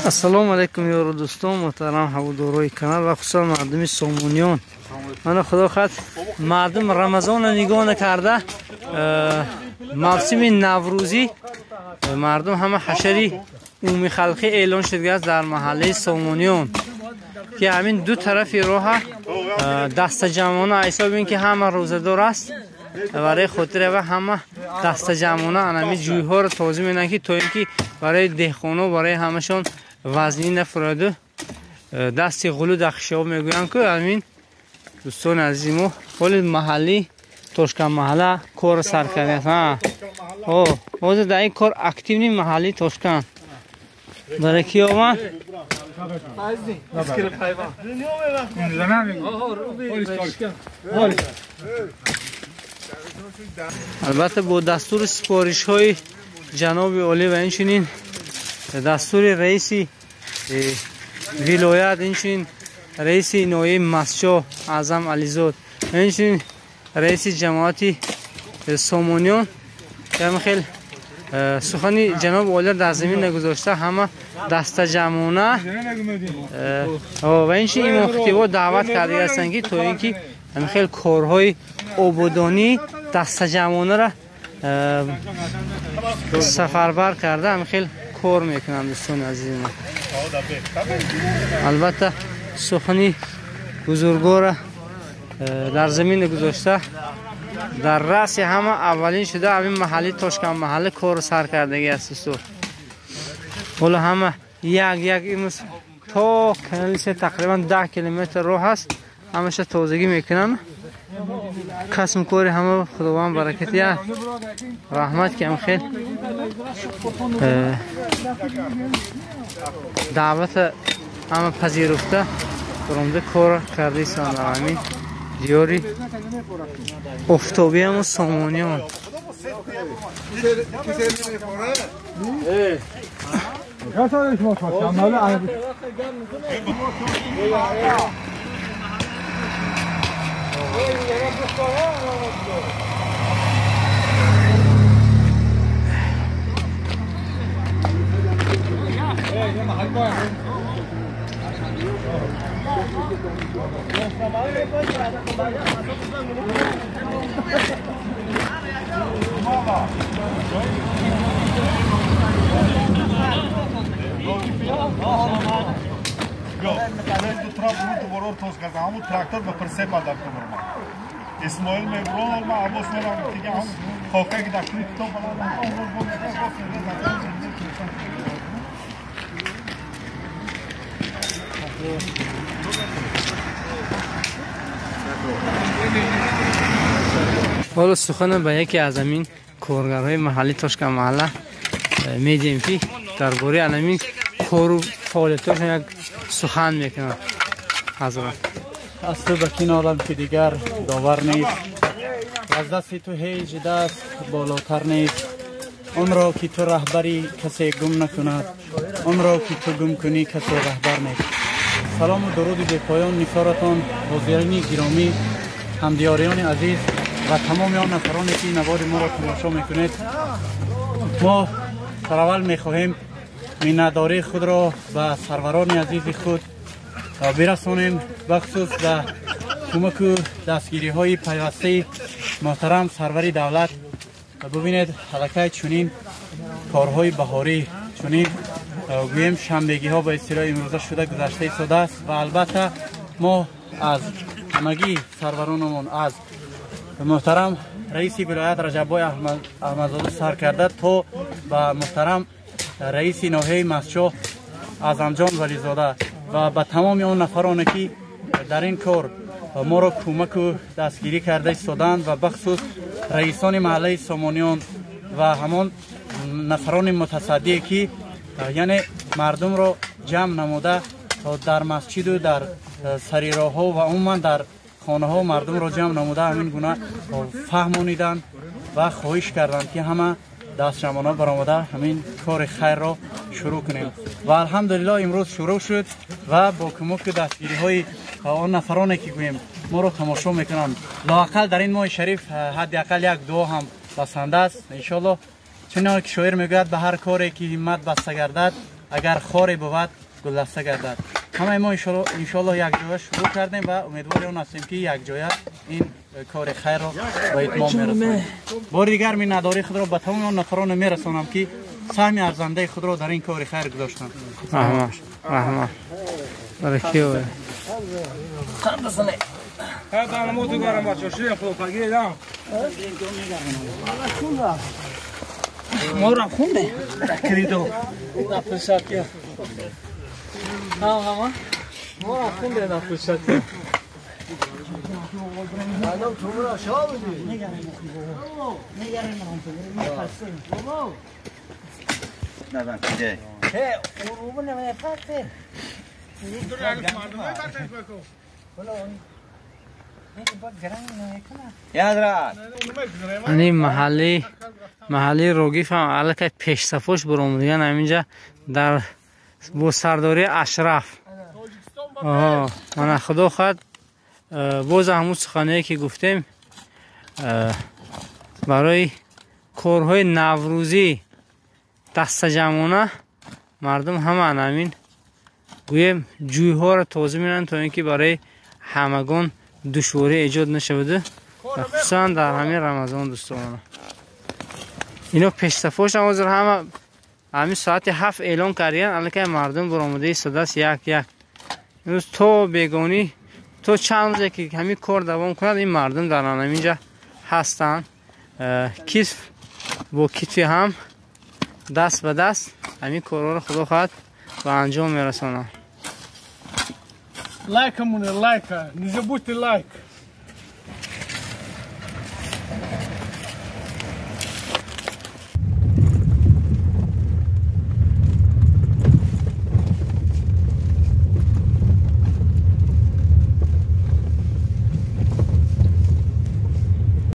Ассалому алайкум ёру дӯстон, муҳтарам ҳаводорои канал ва хусусан мардуми Сомониён. Мана худо хоҳад мардум Рамазонро нигоҳ накарда, мавсими наврӯзӣ мардум ҳама ҳашари умумихалқӣ эълон шудааст дар маҳаллаи Сомониён, ки ҳамин ду тарафи роҳа дастаҷамъона ҳисоб ин ки ҳама рӯзадор аст, барои хотири ва ҳама дастаҷамъона анами ҷӯйҳоро тоза менанд, ки то ин ки барои деҳқоно, барои ҳамашон вазнӣ нафуроду дасти ғулу дахшиоб мегӯянд, ку ҳамин дӯстони азизи мо ҳоли маҳаллӣ Тошкан маҳалла корро сар кардааст. Ҳозир дар ин кор активни маҳаллии Тошкан барои ки омад. Албатта бо дастури супоришҳои ҷаноби олӣ ва инчунин дастури раиси вилоят, инчунин раиси ноҳияи Мастчоҳ Аъзам Ализод ва инчунин раиси ҷамоати Сомониён хел сухани ҷаноби олиро дар замин нагузошта, ҳама дастаҷамъона ва инчунин имомхатибо даъват карда ҳастанд, ки то ин ки ҳамин хел корҳои ободонӣ дастаҷамъонаро сафарбар карда ҳамин хел кор мекунанд дӯстони азизи мо. Албатта сухани бузургора дар замин гузошта, дар раъси ҳама аввалин шуда ҳамин маҳалли Тошкан маҳалла корро сар кардагӣ аст дӯстон. Ҳоло ҳама як як имрӯз то канали се тақрибан 10 километр роҳ аст, ҳамаша тозагӣ мекунанд. Касбу кори ҳама худованд баракат диҳад, раҳмат ки ҳам хел даъвата ҳама пазируфта баромада кор кардаистанд дар ҳамин диёри офтобиаму Сомониён. اسماعیل مبرون ما عباس میرم دیگه هم خاکه که در کریپتو ҳоло сухана ба яке аз ҳамин коргарҳои маҳалли Тошкан маҳалла медиҳем, ки дар бораи ҳамин кору фаъолиятҳошон як сухан мекунанд. Ҳазрат, аз ту ба кин олам ки дигар довар нест, аз дасти ту ҳеҷ даст болотар нест. Онро ки ту раҳбарӣ касе гум накунад, онро ки ту гум кунӣ касе раҳбар нест. Салому дуруди бепоён нисоратон, ҳозирини гиромӣ, ҳамдиёриёни азиз ва тамоми он нафароне ки навори моро тамошо мекунед. Мо сараввал мехоҳем миннатдории худро ба сарварони азизи худ бирасонем, бахусус ба кӯмаку дастгириҳои пайвастаи муҳтарам сарвари давлат. Бубинед, аллакай чунин корҳои баҳорӣ, чунин гӯем шанбегиҳо ба истилоҳи имрӯза шуда гузашта истодааст ва албатта мо аз ҳамагӣ сарваронамон, аз муҳтарам раиси вилоят Раҷаббой Аҳмадзода сар карда то ба муҳтарам раиси ноҳияи Мастчоҳ Аъзамҷон Вализода ва ба тамоми он нафароне ки дар ин кор моро кӯмаку дастгирӣ карда истоданд ва бахусус раисони маҳаллаи Сомониён ва ҳамон нафарони мутасаддие ки яъне мардумро ҷамъ намуда дар масҷиду дар сари роҳҳо ва умуман дар хонаҳо мардумро ҷамъ намуда ҳамин гуна фаҳмониданд ва хоҳиш карданд, ки ҳама дастҷамъона баромада ҳамин кори хайрро шурӯъ кунем. Ва алҳамдулиллоҳ имрӯз шурӯъ шуд ва бо кӯмаку дастгириҳои он нафароне ки гӯем моро тамошо мекунанд, лоақал дар ин моҳи шариф ҳадди ақал як дуо ҳам басанда аст иншоаллоҳ. Чуноне ки шоир мегӯяд, ба ҳар коре ки ҳиммат баста гардад, Агар хоре буд гулдаста гардад. Ҳамаи мо иншоаллоҳ якҷоя шурӯъ кардем ва умедвори он ҳастем, ки якҷоя ин кори хайрро ба итмом мерасонем. Бори дигар миннатдории худро ба тамоми он нафароне мерасонам, ки саҳми арзандаи худро дар ин кори хайр гузоштанд. Раҳмат, раҳмат. Баракиё. Мора хунде. Кридо. На пушатия. Ҳама. Мора хунде на пушатия. Адам тумра шабди. Надан киде. Э, урубу не пате. Ани маҳалли Рогиф ҳам аллакай пешсафош баромадиган ҳаминҷа дар бо сардории Ашраф. Мана худо хоҳад, боз ҳамун сухане ки гуфтем, барои корҳои наврӯзӣ дастаҷамъона мардум ҳама ҳамин гӯем ҷӯйҳоро тоза меранд, то ин ки барои ҳамагон душворӣ эҷод нашаваду, хусусан дар ҳамин Рамазон. Дӯстона, ино пешсафошам ҳозир ҳама ҳамин соати 7 эълон кардиян, аллакай мардум баромада истодааст як як. Имрӯз то бегонӣ, то чанд рӯзе ки ҳамин кор давом кунад, ин мардум дар ҳаминҷа ҳастанд, китф бо китфи ҳам, даст ба даст ҳамин корҳоро худо хоҳад ба анҷом мерасонанд. Лайка муне, лайка. Не забудьте лайк.